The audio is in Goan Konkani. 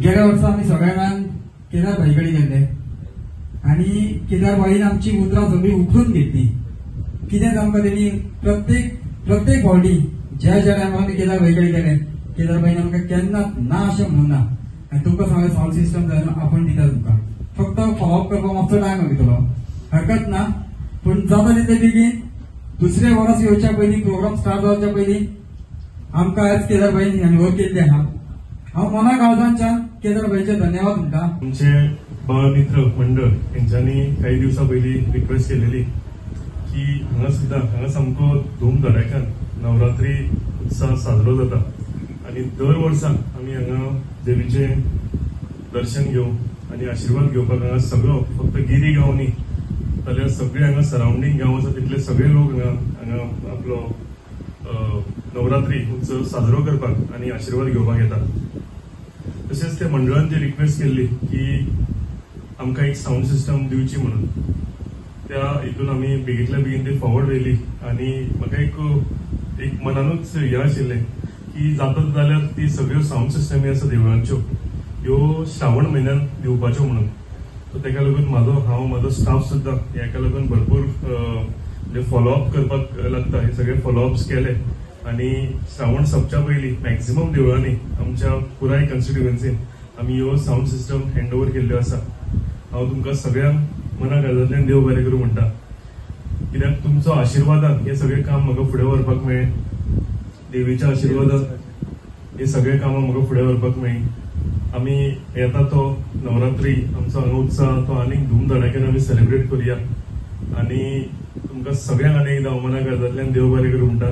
गेल्या वर्सा आमी सगळ्या मेळान केदार भाई कडेन गेल्ले आनी केदार भाईन आमची उतरां सगळीं उखलून घेतली. कितें आमकां तेणी प्रत्येक प्रत्येक फावटी ज्या ज्या टायमार आमी केदार भाई कडेन गेले, केदार भाईन आमकां केन्नाच ना अशें म्हणूंक ना. आनी तुमकां सांगलें सावंड सिस्टम जाय न्हू, आपूण दिता तुमकां, फक्त फॉलोअप करपाक मातसो टायम वयतलो, हरकत ना, पूण जाता तितले बेगीन दुसरे वर्स येवच्या पयलीं, प्रोग्राम स्टार्ट जावच्या पयलीं आमकां आयज केदार भाईन हँडओवर केल्ले आहा. हांव मना काळजांच्यान केदार भाईचे धन्यवाद म्हणटा. आमचे बाळमित्र मंडळ हेंच्यांनी काही दिवसां पयलीं रिक्वेस्ट केलेली की हांगा सुद्दां हांगा सामको धूम धडाक्यान नवरात्री उत्सव साजरो जाता आनी दर वर्सा आमी हांगा देवीचें दर्शन घेवन आनी आशिर्वाद घेवपाक हांगा सगळो फक्त गिरी गांव न्ही जाल्यार सगळे हांगा सरावंडींग गांव आसा तितले सगळे लोक हांगा हांगा आपलो नवरात्री उत्सव साजरो करपाक आनी आशिर्वाद घेवपाक येतात. तशेंच ते मंडळान जी रिक्वेस्ट केल्ली की आमकां एक सावंड सिस्टम दिवची म्हणून, त्या हितून आमी बेगींतल्या बेगीन ती फॉरवर्ड व्हेली आनी म्हाका एक एक मनानूच हें आशिल्लें की जाता जाल्यार ती सगळ्यो सावंड सिस्टमी आसा देवळांच्यो ह्यो श्रावण म्हयन्यान दिवपाच्यो म्हणून. सो तेका लागून म्हाजो हांव म्हाजो स्टाफ सुद्दां हेका लागून भरपूर म्हणजे फॉलोअप करपाक लागता, हे सगळे फॉलोअप्स केले आनी श्रावण सोंपच्या पयलीं मॅक्झिमम देवळांनी आमच्या पुराय कॉन्स्टिट्युएन्सीन आमी ह्यो सावंड सिस्टम हँड ओवर केल्ल्यो आसा. हांव तुमकां सगळ्यांक मना काळजांतल्यान देव बरें करूं म्हणटा, कित्याक तुमचो आशिर्वादान हें सगळें काम म्हाका फुडें व्हरपाक मेळ्ळें, देवीच्या आशिर्वादान हे सगळे कामां म्हाका फुडें व्हरपाक मेळ्ळीं. आमी येता तो नवरात्री आमचो हांगा उत्सव तो आनीक धूमधडाक्यान आमी सेलिब्रेट करुया आनी तुमकां सगळ्यांक आनी एकदां मना काळजांतल्यान देव बरें करूं म्हणटा.